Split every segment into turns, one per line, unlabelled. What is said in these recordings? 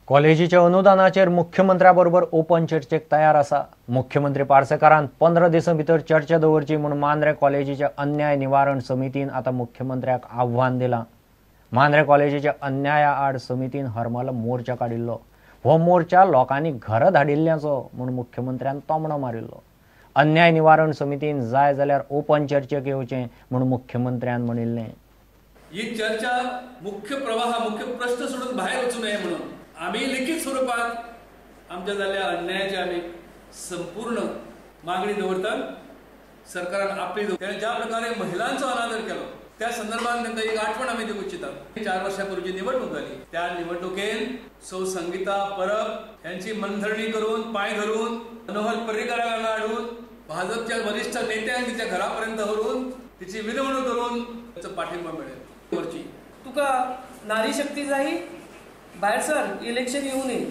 कॉलेजीच्या अनुदानाचेर मुख्यमंत्र्या बरोबर ओपन चर्चेक तयार आसा। मुख्यमंत्री पार्सेकारान 15 दिसां भितर चर्चा दवरची म्हूण मांद्रे कॉलेजीच्या अन्याय निवारण समितीन आतां मुख्यमंत्र्याक आव्हान दिलां। मांद्रे कॉलेजीच्या अन्याया आड समितीन हरमल मोर्चा काडिल्लो। हो मोर्चा लोकांनी घरां धाडिल्ल्याचो म्हूण मुख्यमंत्र्यान तोमणो मारिल्लो। अन्याय निवारण समितीन जाय जाल्यार ओपन चर्चेक येवचें म्हूण मुख्यमंत्र्यान म्हणिल्लें।
ही चर्चा मुख्य प्रवाह मुख्य प्रश्न सोडून भायर वचू नये म्हणून आम्ही लिखित स्वरूपात आमच्या जाल्ल्या अन्यायाची आम्ही संपूर्ण मागणी दवरतात। सरकारान आपली त्याने ज्या प्रकारे महिलांचो अनादर केलो त्या संदर्भात तांकां एक आठवण आमी दिवंक इच्छितात। 4 वर्षां पूर्वी निवडणूक जाली त्या निवडणुकेन सौ संगीता परब यांची मनधरणी करून पांय धरून मनोहर पर्रीकरांना हाडून भाजपच्या वरिष्ठ नेत्यांक तिच्या घरापर्यंत व्हरून तिची विनवणी करून त्याचो पाठिंबा मिळेल। वरची
तुका नारी शक्ती जाई भायर सर इलेक्शन येऊ नये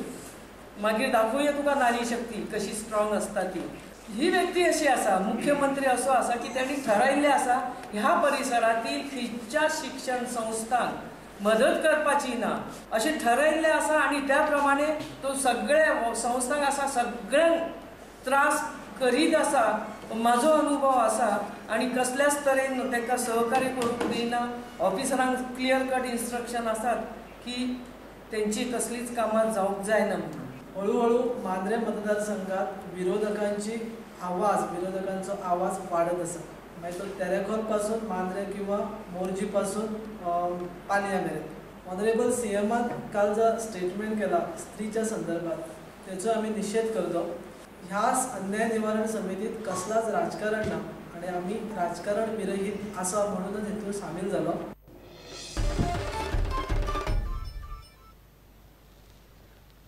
मागीर दाखोवया तुका नारी शक्ती कशी स्ट्रॉंग आसता ती। ही व्यक्ती अशी आसा, मुख्यमंत्री असो आसा की त्यांनी ठरायिल्लें आसा ह्या परिसरातील खंयच्या शिक्षण संस्थांक मदत करपाची ना अशें ठरायिल्लें आसा आनी त्या प्रमाणे तो सगळे संस्थांक आसा सगळ्यांक त्रास करीत आसा। म्हाजो अनुभव आसा आनी कसल्याच तरेन तांकां सहकार्य करूंक दिना। ऑफिसरांक क्लियर कट इन्स्ट्रक्शन आसात की त्यांची कसलीच कामां जावंक जायना म्हणून।
हळूहळू मांद्रे मतदारसंघात विरोधकांची आवाज विरोधकांचो आवाज वाडत आसा। मागीर तो तेरेखोल पासून मांद्रे किंवा मोरजी पासून पालया मेरेन। ऑनरेबल सीएमान काल जो स्टेटमेंट केला स्त्रीच्या संदर्भात तेचो आमी निशेध करतो। ह्या अन्याय निवारण समितीत कसलाच राजकारण ना आनी आमी राजकारण विरहीत आसा म्हणूनच हेतून सामील जालो।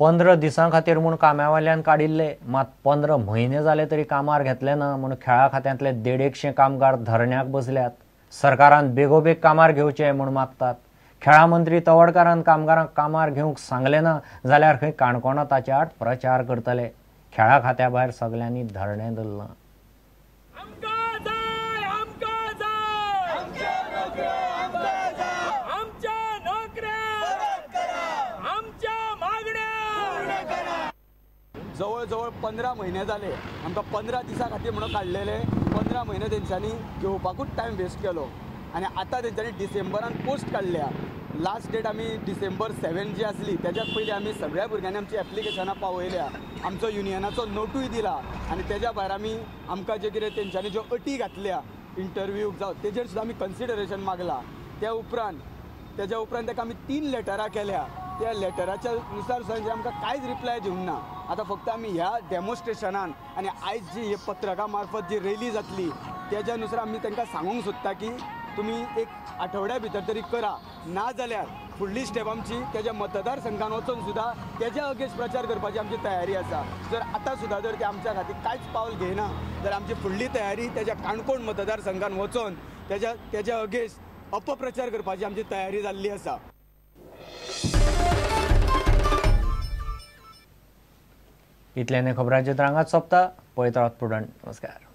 15 दिसां खातीर म्हूण काम्यावाल्यान काडिल्ले मात 15 म्हयने जाले तरी कामार घेतले ना म्हूण खेळा खात्यांतले 150 कामगार धरण्याक बसल्यात। सरकारान बेगोबेग कामार घेवचे म्हूण मागतात। खेळा मंत्री तवडकारान कामगारांक कामार घेवंक सांगलें ना जाल्यार खंय काणकोणा ताचे आड प्रचार करतले। खेळा खात्या भायर सगल्यांनी धरणें धरलां।
जवळ जवळ 15 म्हयने जाले आमकां 15 दिसां खातीर म्हणून काडलेले 15 म्हयने तेंच्यांनी घेवपाकूच टायम वेस्ट केलो आनी आतां तेंच्यांनी डिसेंबरान पोस्ट काडल्या। लास्ट डेट आमी डिसेंबर 7 जी आसली तेज्या पयलीं आमी सगळ्या भुरग्यांनी आमची एप्लिकेशनां पावयल्या, आमचो युनियनाचो नोटूय दिला आनी तेज्या भायर आमी आमकां जे कितें तेंच्यांनी ज्यो अटी घातल्या इंटरव्यूक जावं तेजेर सुद्दां आमी कन्सिडरेशन मागला। त्या उपरांत तेज्या उपरांत ताका आमी 3 लेटरां केल्या। त्या लेटराच्या नुसार सुद्दां आमकां कांयच रिप्लाय दिवंक ना। आतां फक्त आमी ह्या डेमॉन्स्ट्रेशनान आनी आयज जी हे पत्रकां मार्फत जी रॅली जातली तेज्या नुसार आमी तांकां सांगूंक सोदता की तुमी एक आठवड्या भितर तरी करा, ना जाल्यार फुडली स्टेप आमची तेज्या मतदारसंघान वचून सुद्दां तेज्या अगेन्स्ट प्रचार करपाची आमची तयारी आसा। जर आतां सुद्दां जर ते आमच्या खातीर कांयच पावल घेयना जाल्यार आमची फुडली तयारी तेज्या काणकोण मतदारसंघान वचून तेज्या अगेन्स्ट अपप्रचार करपाची आमची तयारी जाल्ली आसा।
इतल्याने खबरांचे रांगात सोंपता। पळयत रावात प्रुडंट। नमस्कार।